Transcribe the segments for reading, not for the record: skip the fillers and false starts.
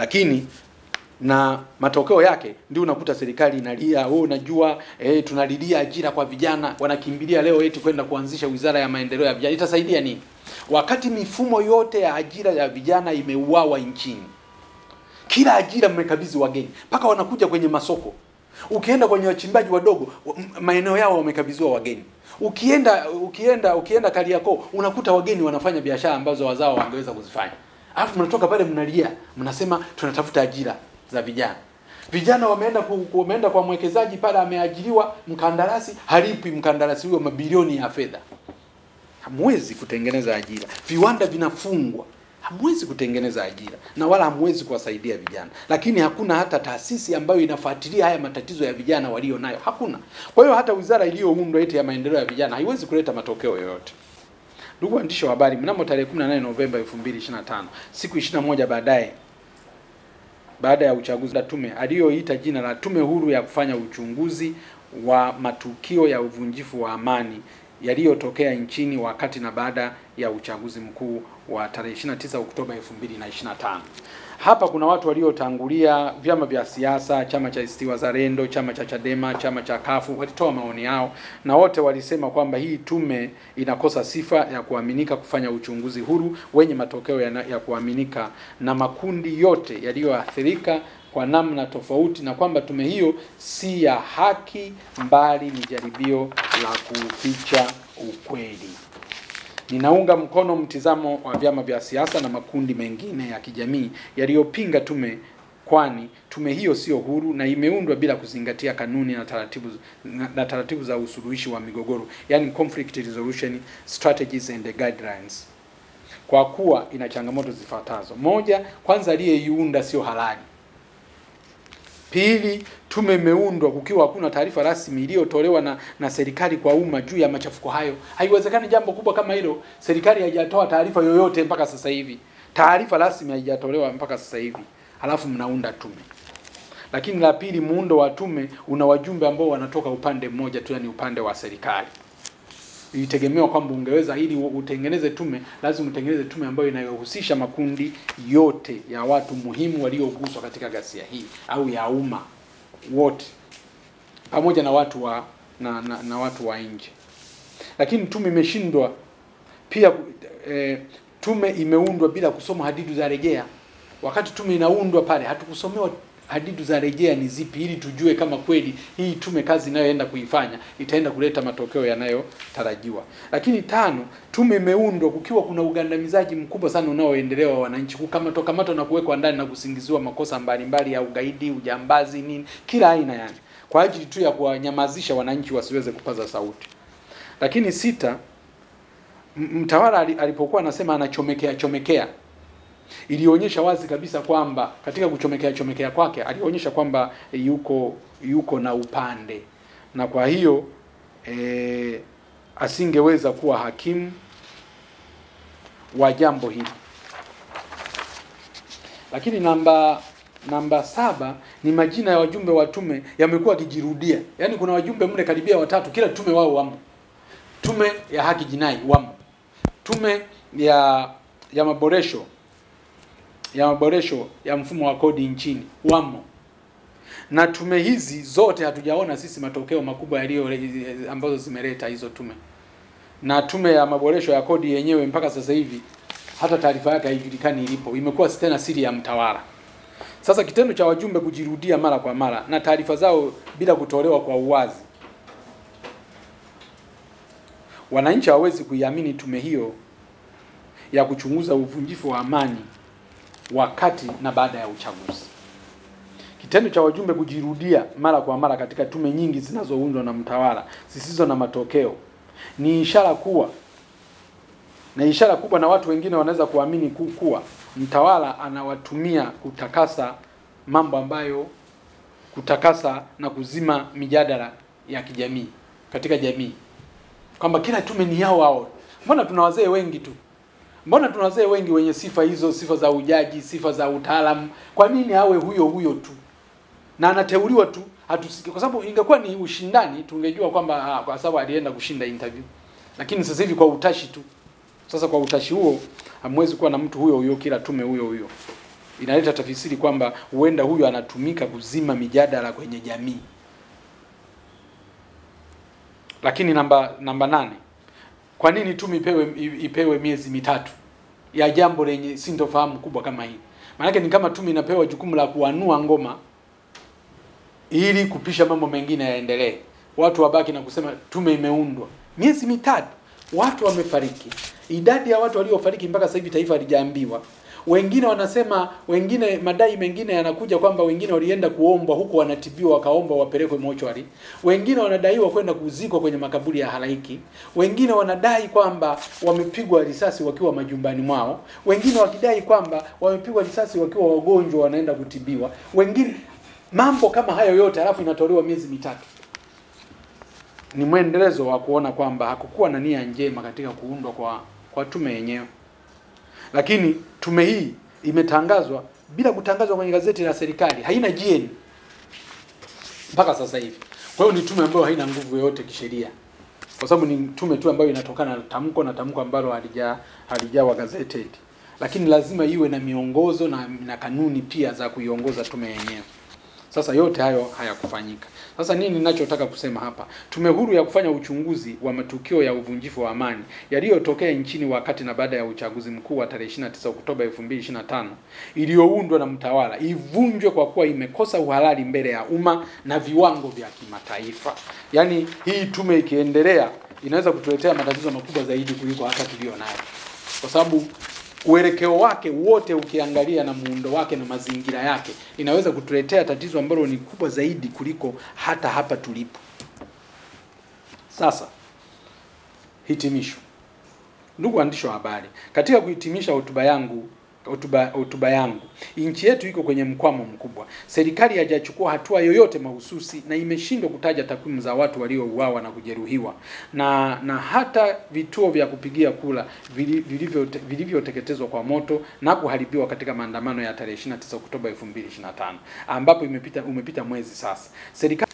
Lakini na matokeo yake ndio unakuta serikali inalia, wewe unajua tunalilia ajira kwa vijana, wanakimbilia leo eti kwenda kuanzisha wizara ya maendeleo ya vijana. Itasaidia nini wakati mifumo yote ya ajira ya vijana imeuawa nchini? Kila ajira mmekabidhi wageni, mpaka wanakuja kwenye masoko. Ukienda kwenye wachimbaji wadogo, maeneo yao wamekabidhiwa wageni. Ukienda Kariakoo unakuta wageni wanafanya biashara ambazo wazao wangeweza kuzifanya. Alafu mnatoka pale mnalia, mnasema tunatafuta ajira za vijana. Vijana wameenda kwa mwekezaji pale, ameajiriwa mkandarasi, halipi mkandarasi huyo mabilioni ya fedha. Hamwezi kutengeneza ajira. Viwanda vinafungwa. Hamwezi kutengeneza ajira na wala hamwezi kuwasaidia vijana. Lakini hakuna hata taasisi ambayo inafuatilia haya matatizo ya vijana walio nayo. Hakuna. Kwa hiyo hata wizara iliyoundwa eti ya maendeleo ya vijana haiwezi kuleta matokeo yoyote. Ndugu waandishi wa habari, mnamo tarehe 18 Novemba 2025, siku 21 baadaye, baada ya uchaguzi, tume aliyoita jina la Tume Huru ya Kufanya Uchunguzi wa Matukio ya Uvunjifu wa Amani yaliyotokea nchini wakati na baada ya uchaguzi mkuu wa tarehe 29 Oktoba 2025. Hapa kuna watu waliotangulia, vyama vya siasa, chama cha ACT Wazalendo, chama cha Chadema, chama cha Kafu, walitoa maoni yao na wote walisema kwamba hii tume inakosa sifa ya kuaminika kufanya uchunguzi huru wenye matokeo ya kuaminika na makundi yote yaliyoathirika kwa namna tofauti, na kwamba tume hiyo si ya haki mbali ni jaribio la kuficha ukweli. Ninaunga mkono mtizamo wa vyama vya siasa na makundi mengine ya kijamii yaliyopinga tume, kwani tume hiyo sio huru na imeundwa bila kuzingatia kanuni na taratibu za usuluhishi wa migogoro, yani conflict resolution strategies and guidelines, kwa kuwa ina changamoto zifuatazo. Moja, kwanza aliyeiunda sio halali. Pili, tume imeundwa kukiwa hakuna taarifa rasmi iliyotolewa na serikali kwa umma juu ya machafuko hayo. Haiwezekani jambo kubwa kama hilo serikali haijatoa taarifa yoyote mpaka sasa hivi. Taarifa rasmi haijatolewa mpaka sasa hivi. Halafu mnaunda tume. Lakini la pili, muundo wa tume una wajumbe ambao wanatoka upande mmoja tu, yani upande wa serikali. Ilitegemewa kwamba ungeweza, ili utengeneze tume, lazima utengeneze tume ambayo inayohusisha makundi yote ya watu muhimu walioguswa katika ghasia hii au ya umma wote, pamoja na watu wa na watu wa nje. Lakini tume imeshindwa pia. Tume imeundwa bila kusoma hadidu za rejea. Wakati tume inaundwa pale hatukusomewa hadidu za rejea ni zipi, ili tujue kama kweli hii tume kazi inayoenda kuifanya itaenda kuleta matokeo yanayotarajiwa. Lakini tano, tume imeundwa kukiwa kuna ugandamizaji mkubwa sana unaoendelea wa wananchi, kukamatwa na kuwekwa ndani na kusingiziwa makosa mbalimbali ya ugaidi, ujambazi, nini, kila aina yani, kwa ajili tu ya kuwanyamazisha wananchi wasiweze kupaza sauti. Lakini sita, mtawala alipokuwa anasema anachomekea chomekea, ilionyesha wazi kabisa kwamba katika kuchomekea chomekea kwake alionyesha kwamba yuko na upande, na kwa hiyo asingeweza kuwa hakimu wa jambo hili. Lakini namba 7 ni majina ya wajumbe wa tume yamekuwa yakijirudia. Yaani kuna wajumbe mle karibia watatu, kila tume wao wamo. Tume ya haki jinai wamo, tume ya maboresho ya mfumo wa kodi nchini wamo. Na tume hizi zote hatujaona sisi matokeo makubwa yaliyo ambazo zimeleta hizo tume. Na tume ya maboresho ya kodi yenyewe mpaka sasa hivi hata taarifa yake haijulikani ilipo, imekuwa tena siri ya mtawala. Sasa kitendo cha wajumbe kujirudia mara kwa mara na taarifa zao bila kutolewa kwa uwazi, wananchi hawawezi kuiamini tume hiyo ya kuchunguza uvunjifu wa amani wakati na baada ya uchaguzi. Kitendo cha wajumbe kujirudia mara kwa mara katika tume nyingi zinazoundwa na mtawala zisizo na matokeo ni ishara kuwa na ishara kubwa, na watu wengine wanaweza kuamini kuwa mtawala anawatumia kutakasa mambo ambayo, kutakasa na kuzima mijadala ya kijamii katika jamii, kwamba kila tume ni yao wao. Mbona tuna wazee wengi tu? Mbona tuna wazee wengi wenye sifa hizo, sifa za ujaji, sifa za utaalamu? Kwa nini awe huyo huyo tu? Na anateuliwa tu, hatusiki. Kwa sababu ingekuwa ni ushindani tungejua kwamba kwa sababu alienda kushinda interview. Lakini sasa hivi kwa utashi tu. Sasa kwa utashi huo hamwezi kuwa na mtu huyo huyo kila tume huyo huyo. Inaleta tafsiri kwamba huenda huyu anatumika kuzima mijadala kwenye jamii. Lakini namba 8, kwa nini tume ipewe miezi 3 ya jambo lenye sintofahamu kubwa kama hii? Maana ni kama tume inapewa jukumu la kuanua ngoma ili kupisha mambo mengine yaendelee. Watu wabaki na kusema tume imeundwa. Miezi 3 watu wamefariki. Idadi ya watu waliofariki mpaka sasa hivi taifa halijaambiwa. Wengine wanasema, wengine madai mengine yanakuja kwamba wengine walienda kuombwa huko wanatibiwa wakaomba wapelekwe mochwari. Wengine wanadaiwa kwenda kuzikwa kwenye makaburi ya halaiki. Wengine wanadai kwamba wamepigwa risasi wakiwa majumbani mwao. Wengine wakidai kwamba wamepigwa risasi wakiwa wagonjwa wanaenda kutibiwa. Wengine mambo kama hayo yote, halafu inatolewa miezi 3. Ni mwendelezo wa kuona kwamba hakukuwa na nia njema katika kuundwa kwa tume yenyewe. Lakini tume hii imetangazwa bila kutangazwa kwenye gazeti la serikali, haina GN mpaka sasa hivi. Kwa hiyo ni tume ambayo haina nguvu yoyote kisheria, kwa sababu ni tume tu ambayo inatokana na tamko, na tamko ambalo halijawa gazetted. Lakini lazima iwe na miongozo na kanuni pia za kuiongoza tume yenyewe. Sasa yote hayo hayakufanyika. Sasa nini ninachotaka kusema hapa? Tume huru ya kufanya uchunguzi wa matukio ya uvunjifu wa amani yaliyotokea nchini wakati na baada ya uchaguzi mkuu wa tarehe 29 Oktoba 2025 iliyoundwa na mtawala ivunjwe kwa kuwa imekosa uhalali mbele ya umma na viwango vya kimataifa. Yaani hii tume ikiendelea inaweza kutuletea matatizo makubwa zaidi kuliko hata tulionayo. Kwa sababu uelekeo wake wote ukiangalia na muundo wake na mazingira yake inaweza kutuletea tatizo ambalo ni kubwa zaidi kuliko hata hapa tulipo. Sasa hitimisho. Ndugu waandishi wa habari, katika kuhitimisha hotuba yangu, nchi yetu iko kwenye mkwamo mkubwa. Serikali haijachukua hatua yoyote mahususi na imeshindwa kutaja takwimu za watu waliouawa na kujeruhiwa, na hata vituo vya kupigia kura vilivyoteketezwa kwa moto na kuharibiwa katika maandamano ya tarehe 29 Oktoba 2025, ambapo umepita mwezi sasa. Serikali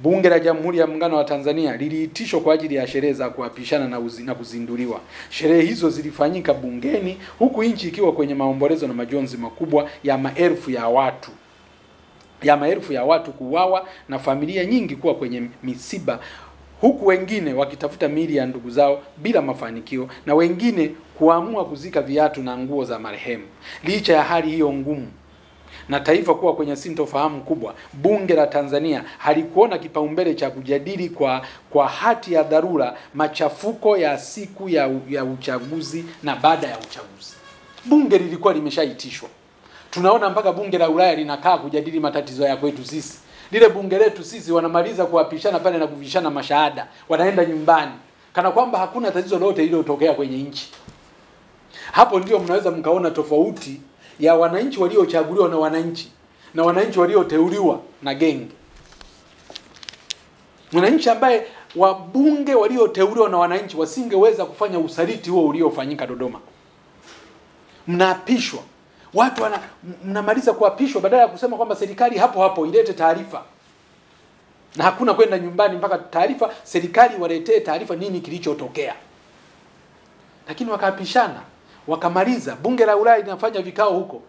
Bunge la Jamhuri ya Muungano wa Tanzania liliitishwa kwa ajili ya sherehe za kuapishana na kuzinduliwa. Sherehe hizo zilifanyika bungeni huku nchi ikiwa kwenye maombolezo na majonzi makubwa ya maelfu ya watu kuuawa na familia nyingi kuwa kwenye misiba, huku wengine wakitafuta miili ya ndugu zao bila mafanikio na wengine kuamua kuzika viatu na nguo za marehemu. Licha ya hali hiyo ngumu na taifa kuwa kwenye sintofahamu kubwa, Bunge la Tanzania halikuona kipaumbele cha kujadili kwa hati ya dharura machafuko ya siku ya uchaguzi na baada ya uchaguzi. Bunge lilikuwa limeshaitishwa. Tunaona mpaka bunge la Ulaya linakaa kujadili matatizo ya kwetu sisi. Lile bunge letu sisi wanamaliza kuapishana pale na kuvishana mashahada, wanaenda nyumbani kana kwamba hakuna tatizo lolote lililotokea kwenye nchi. Hapo ndio mnaweza mkaona tofauti ya wananchi waliochaguliwa na wananchi na wananchi walioteuliwa na genge. Mwananchi ambaye wabunge walioteuliwa na wananchi wasingeweza kufanya usaliti huo uliofanyika Dodoma. Mnaapishwa. Watu mnamaliza kuapishwa, badala ya kusema kwamba serikali hapo hapo ilete taarifa. Na hakuna kwenda nyumbani mpaka taarifa, serikali waletee taarifa nini kilichotokea. Lakini wakaapishana, wakamaliza. Bunge la Ulaya linafanya vikao huko,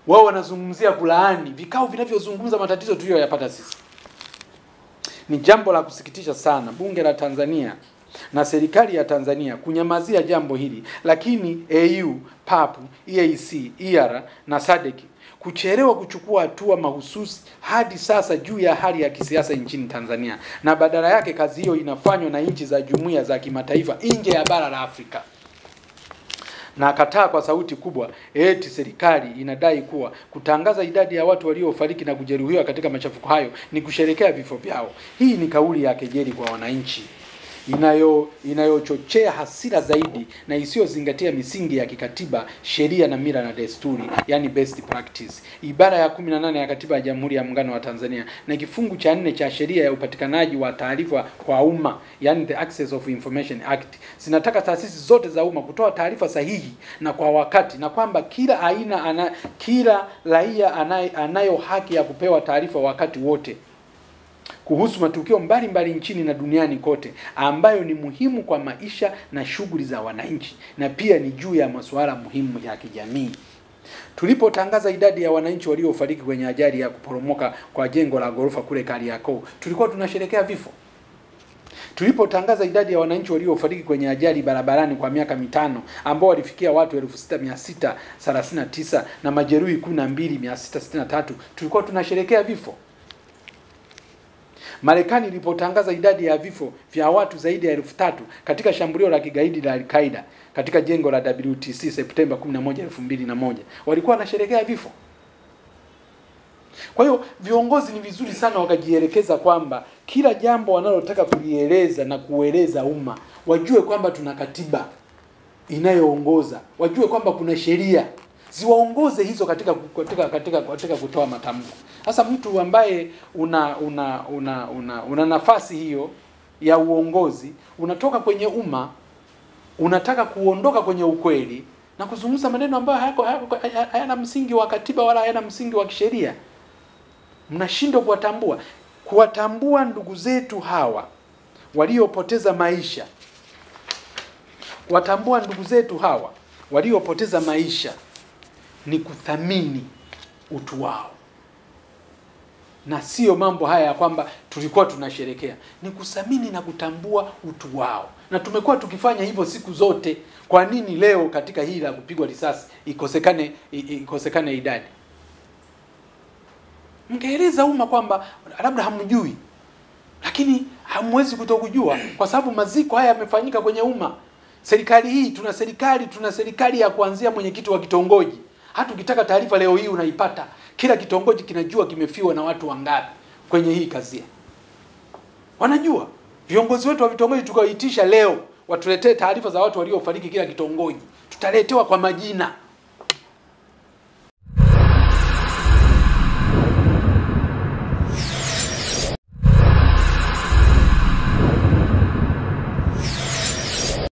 wao wanazungumzia kulaani vikao vinavyozungumza matatizo tuliyoyapata sisi. Ni jambo la kusikitisha sana Bunge la Tanzania na serikali ya Tanzania kunyamazia jambo hili, lakini AU, PAP, EAC, ER na SADC kuchelewa kuchukua hatua mahususi hadi sasa juu ya hali ya kisiasa nchini Tanzania, na badala yake kazi hiyo inafanywa na nchi za jumuiya za kimataifa nje ya bara la Afrika. Na akataa kwa sauti kubwa eti serikali inadai kuwa kutangaza idadi ya watu waliofariki na kujeruhiwa katika machafuko hayo ni kusherekea vifo vyao. Hii ni kauli ya kejeli kwa wananchi inayochochea hasira zaidi na isiyozingatia misingi ya kikatiba, sheria na mila na desturi, yani best practice. Ibara ya 18 ya Katiba ya Jamhuri ya Muungano wa Tanzania na kifungu cha 4 cha sheria ya upatikanaji wa taarifa kwa umma, yani the Access of Information Act, zinataka taasisi zote za umma kutoa taarifa sahihi na kwa wakati, na kwamba kila raia anayo haki ya kupewa taarifa wakati wote kuhusu matukio mbalimbali nchini na duniani kote ambayo ni muhimu kwa maisha na shughuli za wananchi, na pia ni juu ya masuala muhimu ya kijamii. Tulipotangaza idadi ya wananchi waliofariki kwenye ajali ya kuporomoka kwa jengo la ghorofa kule Kariakoo, tulikuwa tunasherehekea vifo? Tulipotangaza idadi ya wananchi waliofariki kwenye ajali barabarani kwa miaka 5 ambao walifikia watu 6639 na majeruhi 12663, tulikuwa tunasherehekea vifo? Marekani ilipotangaza idadi ya vifo vya watu zaidi ya 3000 katika shambulio la kigaidi la Al-Qaeda katika jengo la WTC Septemba 11, 2001, walikuwa wanasherehekea vifo? Kwa hiyo viongozi ni vizuri sana wakajielekeza kwamba kila jambo wanalotaka kulieleza na kueleza umma, wajue kwamba tuna katiba inayoongoza, wajue kwamba kuna sheria ziwaongoze hizo katika katika katika katika kutoa matamko. Sasa mtu ambaye una una una una, una nafasi hiyo ya uongozi, unatoka kwenye umma, unataka kuondoka kwenye ukweli na kuzungumza maneno ambayo hayana msingi wa katiba wala hayana msingi wa kisheria. Mnashindwa kuwatambua. Kuwatambua ndugu zetu hawa waliopoteza maisha. Kuwatambua ndugu zetu hawa waliopoteza maisha ni kuthamini utu wao. Na sio mambo haya ya kwamba tulikuwa tunasherekea. Ni kuthamini na kutambua utu wao. Na tumekuwa tukifanya hivyo siku zote. Kwa nini leo katika hili la kupigwa risasi ikosekane idadi? Mngeeleza umma kwamba labda hamjui, lakini hamwezi kutokujua kwa sababu maziko haya yamefanyika kwenye umma. Serikali hii tuna serikali ya kuanzia mwenyekiti wa kitongoji. Hata ukitaka taarifa leo hii unaipata. Kila kitongoji kinajua kimefiwa na watu wangapi kwenye hii kazia. Wanajua. Viongozi wetu wa vitongoji tukawaitisha leo watuletee taarifa za watu waliofariki kila kitongoji, tutaletewa kwa majina.